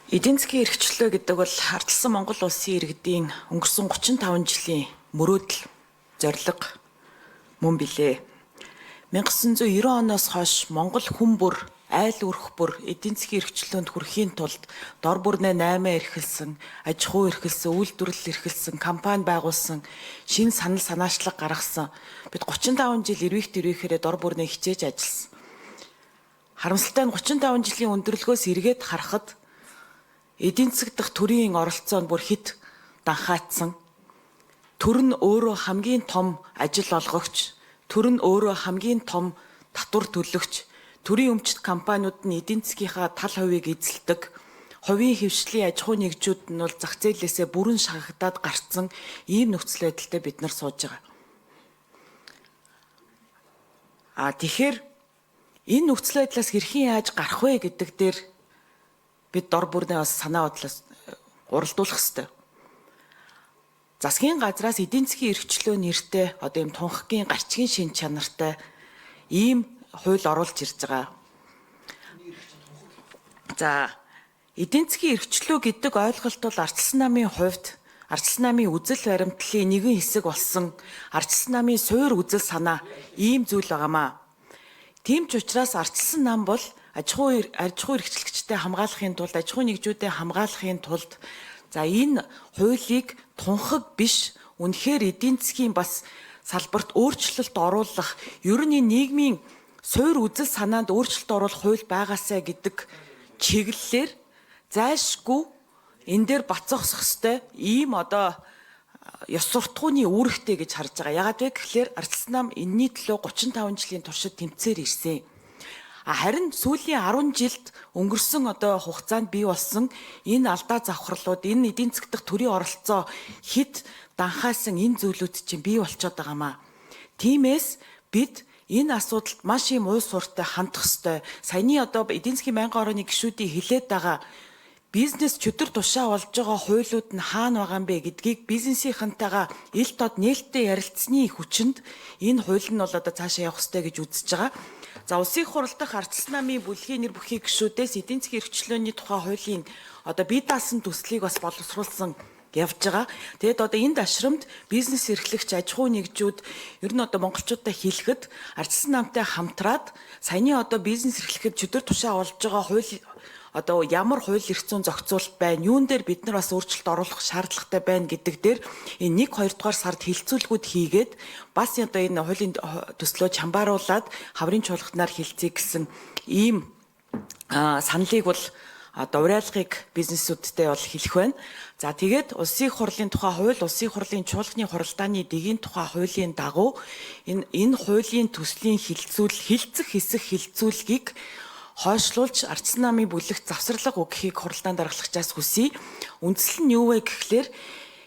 Эдийн засгийн эрхчлөө гэдэг бол ардчилсан Монгол улсын иргэдийн өнгөрсөн 35 жилийн мөрөөдөл, зорилго мөн билээ. 1990 оноос хойш Монгол хүн бүр айл өрх бүр эдийн засгийн эрхчлөөнд хүрэхийн тулд дор бүрнээ 8 эрхэлсэн, аж ахуй эрхэлсэн, үйлдвэрлэл эрхэлсэн, компани байгуулсан, шинэ санал санаачлаг гаргасан. Бид 35 жил эрвийх дэрвийхээрээ дор бүрнээ хичээж ажилласан. Харамсалтай нь 35 жилийн өндөрлгөөс эргээд харахад эдийн засаг дахь төрийн оролцоо нь бүр хэт данхаацсан. Төр нь өөрөө хамгийн том ажил олгогч, төр нь өөрөө хамгийн том татвар төлөгч, төрийн өмчт компаниуд нь эдийн засгийнхаа тал хувийг эзэлдэг. Хувийн хэвшлийн аж ахуй нэгжүүд нь бол зах зээлээсээ бүрэн шахагдаад гарцсан ийм нөхцөл байдалтай бид нар сууж байгаа. А тэгэхээр энэ нөхцөл байдлаас хэрхэн яаж гарах вэ гэдэг дээр бид дор бүрнээ бас санаа бодлоос уралдуулах ёстой. Засгийн газраас эдийн засгийн эрхчлөө нэртэй одоо ийм тунхагийн гарчгийн шин чанартай ийм хууль оруулж ирж байгаа. За, эдийн засгийн эрхчлөө гэдэг ойлголт бол ардчилсан намын хувьд ардчилсан намын үзэл баримтлалын нэгэн хэсэг болсон ардчилсан намын суур үзэл санаа ийм зүйл байгаамаа. Тийм ч учраас ардчилсан нам бол аж ахуй эрхчлэгчтэй хамгаалахын тулд, аж ахуй нэгжүүдэд хамгаалахын тулд за энэ хуулийг тунхаг биш, үнэхээр эдийн засгийн бас салбарт өөрчлөлт оруулах, ер нь нийгмийн суур үзэл санаанд өөрчлөлт оруулах хууль байгаасай гэдэг чиглэлээр зайлшгүй энэ дээр бат зогсох ёстой ийм одоо ёс суртахууны үүрэгтэй гэж харж байгаа. Ягаад вэ гэхлээр ардчилсан нам энэний төлөө 35 жилийн туршид тэмцээр ирсэн. А харин сүүлийн 10 жилд өнгөрсөн одоо хугацаанд бий болсон энэ алдаа завхарлууд, энэ эдийн засаг дахь төрийн оролцоо хэт данхаасан энэ зүйлүүд чинь бий болчиход байгаамаа. Тиймээс бид энэ асуудалд маш юм уй суртай хандах ёстой. Саяны одоо эдийн засгийн байнгын орооны гишүүдийн хэлээд байгаа бизнес чөтгөр тушаа болж байгаа хуулиуд нь хаана байгаа юм бэ гэдгийг бизнесийнхэнтэйгээ ил тод нээлттэй ярилцсны хүчинд энэ хууль нь бол одоо цаашаа явах ёстой гэж үзэж байгаа. За, улсын их хурал дахь ардчилсан намын бүлгийн нэр бүхий гишүүдээс эдийн засгийн эрхчлөөний тухай хуулийн одоо бие даасан төслийг бас боловсруулсан явж байгаа. Тэгээд одоо энэ дашрамд бизнес эрхлэгч, аж ахуй нэгжүүд ер нь одоо монголчуудаа хэлэхэд ардчилсан намтай хамтраад саяны одоо бизнес эрхлэхэд чөтгөр тушаа болж байгаа хууль одоо ямар хууль эрх зүйн зохицуулалт байна, юун дээр бид нар бас өөрчлөлт оруулах шаардлагатай байна гэдэг дээр энэ 1 2 дугаар сард хилцүүлгүүд хийгээд бас одоо энэ хуулийн төслөө чамбааруулад хаврын чуулганаар хилцье гэсэн ийм саналыг бол одоо уриалгыг бизнесүүдтэй бол хэлэх байна. За, тэгээд улсын их хурлын тухай хууль, улсын их хурлын чуулганы хуралдааны дэгийн тухай хуулийн дагуу энэ хуулийн төслийн хилцүүл хилцэх хэсэг хилцүүлгийг хойшлуулж ардчилсан намын бүлэгт завсарлага өгөхийг хуралдаан даргалагчаас хүсье. Үндсэл нь юу вэ гэхлээр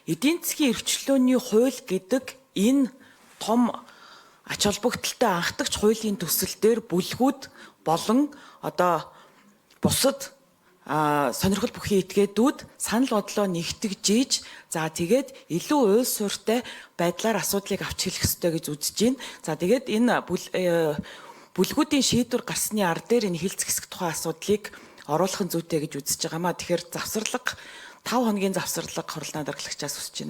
эдийн засгийн эрхчлөөний хууль гэдэг энэ том ач холбогдолтой анхдагч хуулийн төсөл дээр бүлгүүд болон одоо бусад сонирхол бүхий этгээдүүд санал бодлоо нэгтгэж, за тэгээд илүү уйл суурьтай байдлаар асуудлыг авч хэлэх ёстой гэж үзэж байна. За, тэгээд энэ бүлгүүдийн шийдвэр гарсны ар дээр энэ хилцэх хэсэг тухай асуудлыг оруулах нь зүйтэй гэж үзэж байгаамаа. Тэгэхээр завсарлага 5 хоногийн завсарлага хуралдаан дарглагчаас хүсэж байна.